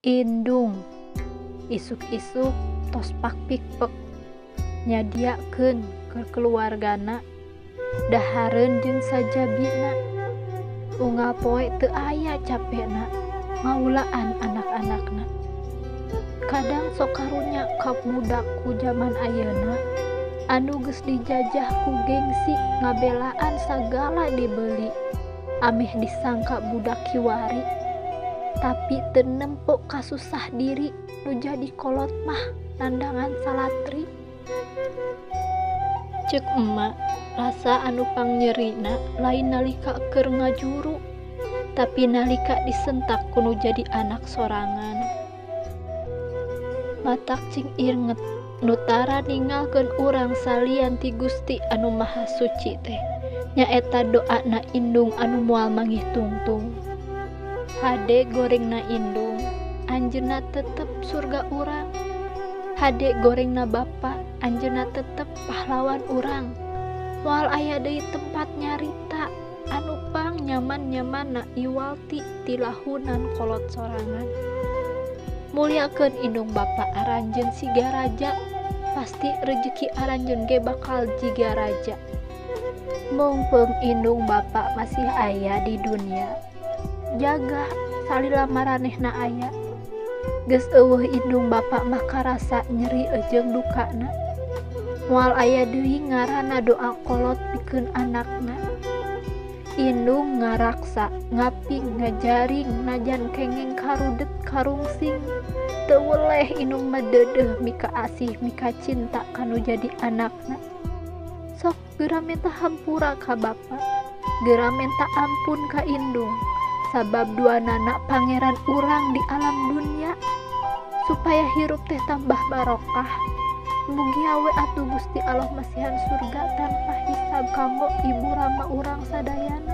Indung isuk-isuk tos pakpikpek nyadiakeun keur keluargana dahareun jeung sajabina unggal poe teu aya capena ngaulaan anak-anakna. Kadang sok karunya ka budak ku jaman ayeuna anu geus dijajah ku gengsi ngabelaan sagala dibeli ameh disangka budak kiwari tapi teu nempo kasusah diri nu jadi kolot mah nandangan salatri. Ceuk emak, rasa anu pangnyerina lain nalika keur ngajuru tapi nalika disentak ku nu jadi anak sorangan. Matak cing inget nu tara ninggalkeun urang salian ti Gusti anu Maha Suci teh nyaeta doana indung anu moal manggih tungtung. Hade gorengna indung, anjeunna tetep surga urang. Hade gorengna bapa, anjeunna tetep pahlawan urang. Moal aya deui tempat nyarita anu pang nyaman-nyamanna iwal ti tilahunan kolot sorangan. Mulyakeun indung bapa aranjeun siga raja, pasti rejeki aranjeun ge bakal jiga raja. Mungpeung indung bapa masih aya di dunia, jaga salila maranehna aya. Geus eueuh indung bapa mah karasa nyeri jeung dukana. Moal aya deui ngaranna doa kolot pikeun anakna. Indung ngaraksa, ngaping, ngajaring, najan kengeng karudet karungsing. Teu weleh indung mah deudeuh mika asih mika cinta kanu jadi anakna. Sok geura menta hampura ka bapa, geura menta ampun ka indung. Sabab duanana pangeran urang di alam dunia supaya hirup teh tambah barokah. Mugia we atuh Gusti Allah masihan surga tanpa hisab kanggo ibu rama urang sadayana.